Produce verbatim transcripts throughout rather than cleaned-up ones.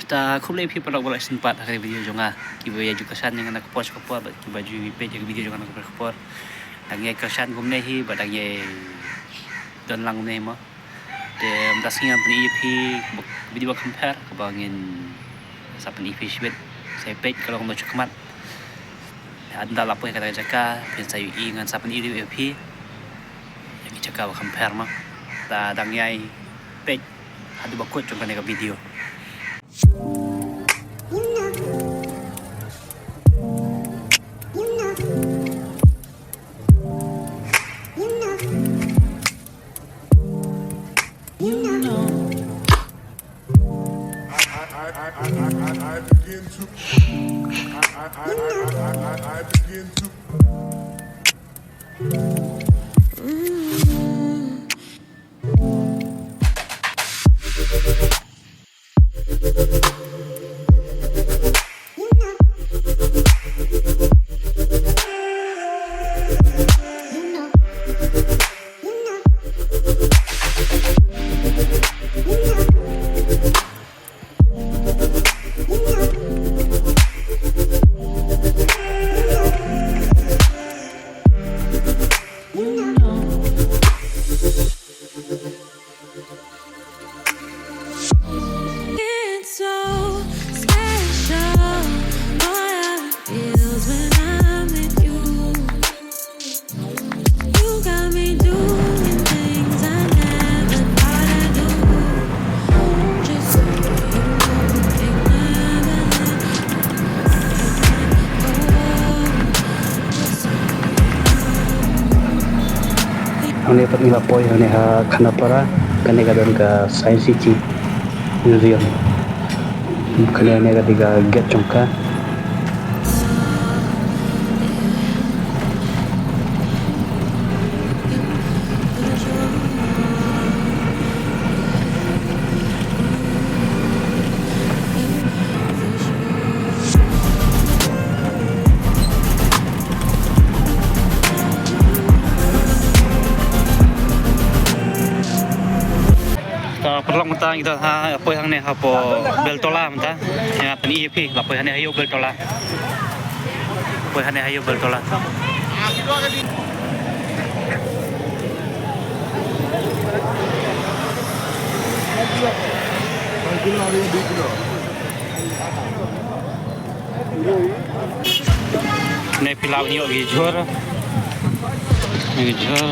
Ta khublei phi paralok ba la sngewbha ha ka video jong nga. Kiba ïa ju kyrshan ïa nga na ka por sha ka por bad kiba ju peit ïa ka video jong nga na ka por sha ka por. Dang ïa kyrshan kumne hi bad dang ïa don lang kumne hi mo. Te mynta sngi ngan pyni ïa phi video ba kham pher kaba ngin sa pyni ïa phi shibit. Sa peit ka long ba shu khmat. Hadien da la poi kata ka jaka phin sa ïohi ngan sa pyni ïa phi. Ïa ki jaka ba kham pher mo. Ta dang ïa peit haduh ba kut jong kane ka video. It's so special, boy, how it feels when I'm with you. You got me doing things I never thought I'd do. Just so you know, ain't never let Hangne pat ngi la poi hangne ha Khanapara, kane ka don ka Science City Museum. Kane, kane ka dei ka gate jong ka. Ka paralok mynta ngi don ha, poi hangne hapoh Beltola mynta. Ïa, pyni ïa phi, la poi hangne ha ïew Beltola. Poi hangne ha ïew Beltola. Ne phi lah ban ïoh ki jhur. Ki jhur.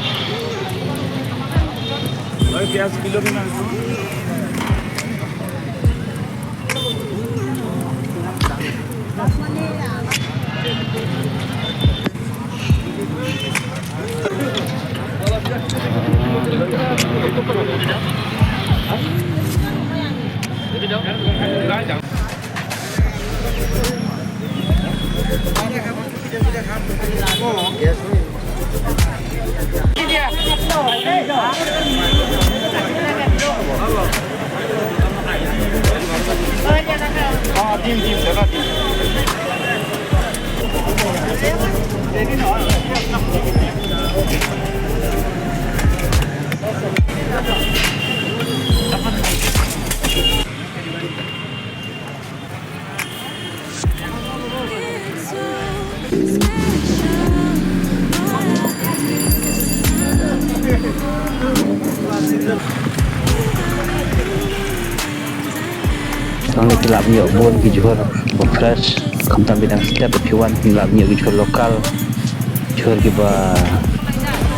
Tang ki lah ban ïoh bun ki jhur ba fresh, khamtam ba dang step, phi wan phi lah ban ïoh ki jhur local, jhur kiba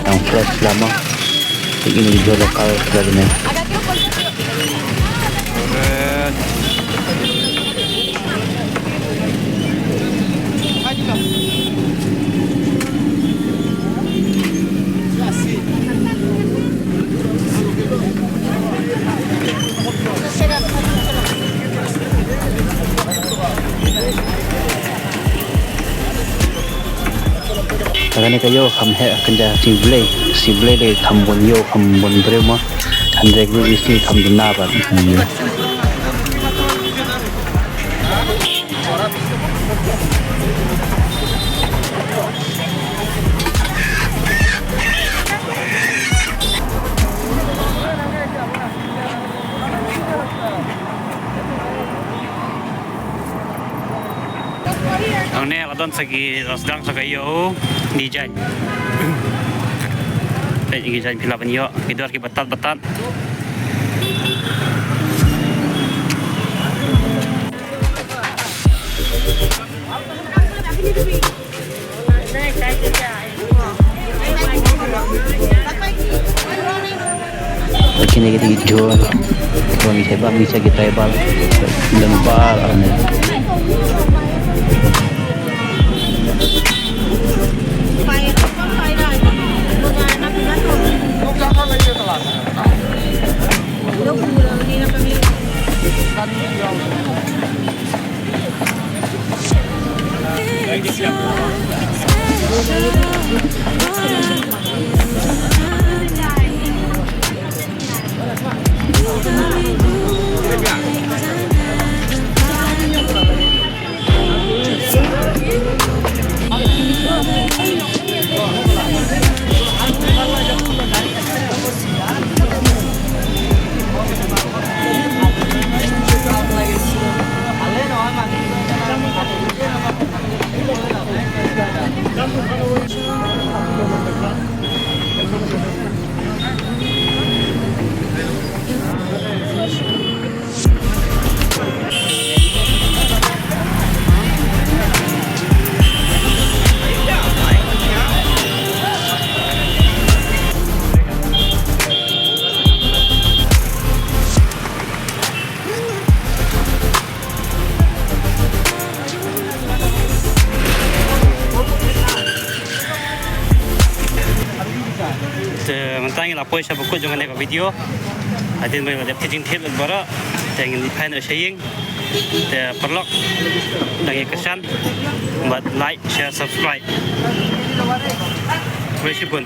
dang fresh lama. Ki jhur local kiba dang Kane ka ïew kham heh kynja shi blei, shi blei de kham bun ïew kham bun briew mo. Hynrei ruh ïa shi kham duna bad. Hangne la don sa ki, la sdang sa ka ïoh design. Peit ki design phi lah ban ïoh, ki dor ki batat batat. Kine ki dei ki jhur, kiba ngi shait bam, ngi shait ki tribal, lem bar, ar ne. Te mynta ngi la poi sha ba kut jong kane ka video. Hadien ba la dep ka jingthied lut baroh, te ngin ïa peit noh sha ïing. Te paralok, dang ïa kyrshan bad like, share, subscribe. Khublei shibun.